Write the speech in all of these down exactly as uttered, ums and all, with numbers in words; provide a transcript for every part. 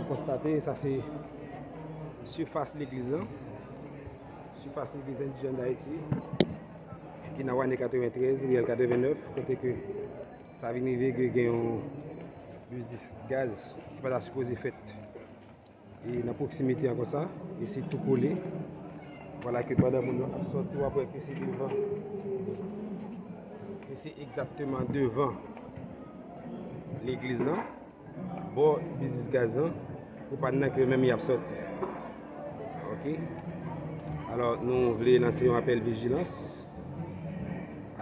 Konstate, sa se sifas legliz lan. Sifas legliz Endijèn Dayiti, ki nan Wane katreventrèz, riyèl katrevennèf, kote ke sa vin rive ke gen yon biznis gaz ki pa ta sipoze fèt. E nan pwoksimite an konsa, e se tou kole. Vwala ke pandan moun yo ap sòti, w ap wè ke se devan, ke se egzakteman devan legliz lan, bò biznis gaz lan, pou pa nan ke menm y ap sòti. Ok? Alò, nou vle lanse yon apèl vijilans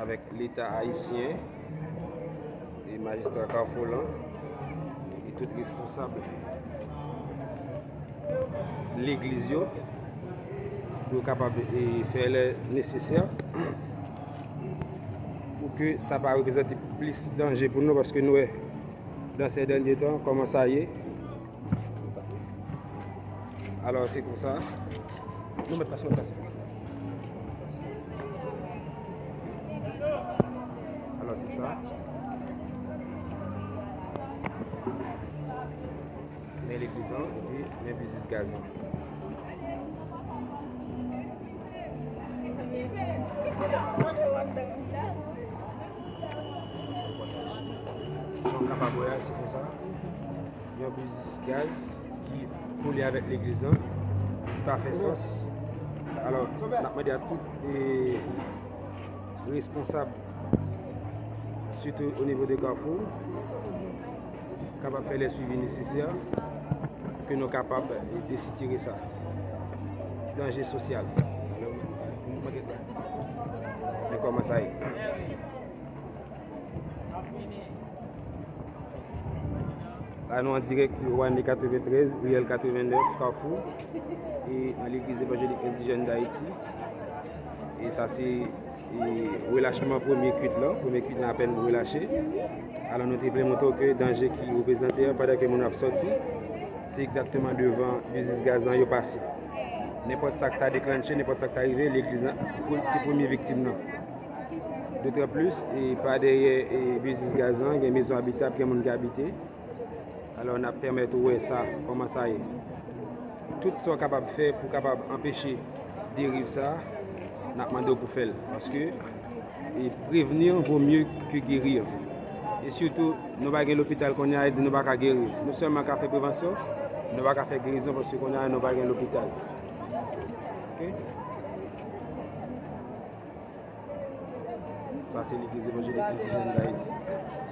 avèk Leta ayisyen e majistra Kafou lan e tout responsab legliz yo pou yo kapab, e, fè lè nesesè pou ke sa pa reprezante plis danje pou nou, paske nou wè, dans ces derniers temps, kòman sa ye. Alò, se konsa. Nou mèt pase, mèt pase. Alò, se sa. Men legliz lan, epi men biznis gaz lan. Jan w kapab wè a, se konsa. Yon biznis gaz ki kole avèk legliz lan, ki pa fè sans. Alò, n ap mande a tout, e, responsab, sitou o nivo de Kafou, kapab fè lè swivi nesesè, ke nou kapab, e, desitire sa. Danje sosyal. Alò, mwen, mwen, mwen, men kòman sa ye. La, nou an dirèk Wane katreventrèz, riyèl katrevennèf, Kafou, e nan Legliz Evanjelik Endijèn Dayiti. E sa se, e, relachman premye kuit lan. Premye kuit lan apèn relache. Alò, nou te vle montre w ke danje ki reprezante an, pandan ke moun ap sòti, se egzakteman devan biznis gaz lan yo pase. Nenpòt sa k ta deklanche, nenpòt sa k ta rive, legliz lan, se premye viktim nan. Dotan plis, e pa dèyè, e biznis gaz lan, gen mezon abitab, gen moun ki abite. Alò, n ap pèmèt ou wè sa, kòman sa ye. Tout sa w kapab fè pou kapab anpeche deriv sa, n ap mande w pou fè l. Paske, e, prévenir vaut mieux que guérir. E sitou, nou pa gen lopital kounye a, e di nou pa ka geri. Nou sèlman ka fè prevansyon, nou pa ka fè gerizon, paske kounye a, nou pa gen lopital. Ok? Sa se Legliz Evanjelik Endijèn Dayiti.